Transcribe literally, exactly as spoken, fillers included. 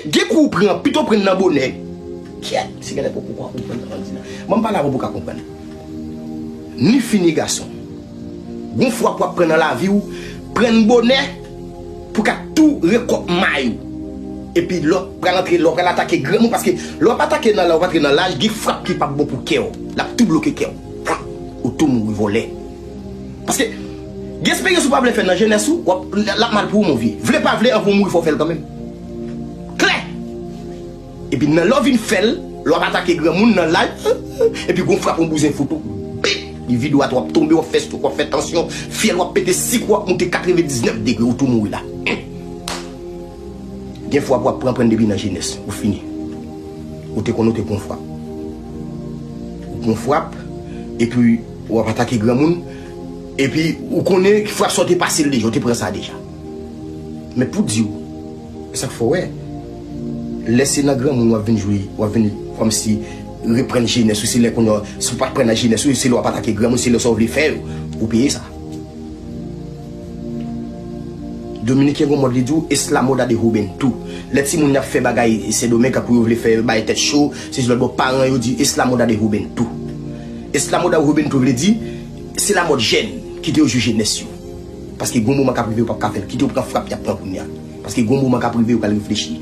Gen kou w pran, pito w pran nan bonè. Kyèt, se genlè pou ou ka konprann sa m ap di la. Ban m pale avè w pou w ka konprann. Ni fi ni gason. Gon frap w ap pran nan lavi w, pran l bonè pou w ka tou rekòp may ou. Epi lè w pral antre, lè w pral atake granmoun, paske lè w ap atake nan, lè w ap antre nan laj, gen frap ki p ap bon pou kè w. L ap tou bloke kè w. Ou tou mouri vòlè. Paske gen esperyans ou pa vle fè nan jenès ou, w ap, l ap mal pou ou, mon vye. Vle pa vle, anvan w mouri, fò w fè l kanmenm. Klè! Epi nan lè w vin fè l, lè w ap atake granmoun nan laj, epi gon frap yon bouzen fout ou. Bip! Li vide w atè, w ap tonbe, w ap fè swòk, w ap fè tansyon, fyèl w ap pete, sik w ap moute katrevendiznèf degre, ou tou mouri la. Gen frap w ap pran, pran depi nan jenès, ou fini. Ou te konn ou te pran frap. Ou pran frap, epi w ap atake granmoun, epi ou konnen frap sa w te pase l deja, ou te pran sa deja. Men pou di w, e sa k fè w wè, lè se nan granmoun w ap vin jwe, w ap vin kòmsi reprann jenès ou, se lè kounye a, si w pa t pran nan jenès ou, se lè w ap atake granmoun, se lè sa w vle fè yo, ou peye sa. Dominiken gon mòd li di w, es la moda de juventud. Lè timoun y ap fè bagay Sendomeng, kankou yo vle fè bagay tèt cho, se lòt bò, paran yo di, es la moda de juventud. Es la moda de juventud vle di, se la mòd jèn, kite yo jwe jenès yo. Paske gon moman k ap rive yo p ap ka fè l. Kite yo pran frap y ap pran kounye a. Paske gon moman k ap rive yo pral reflechi.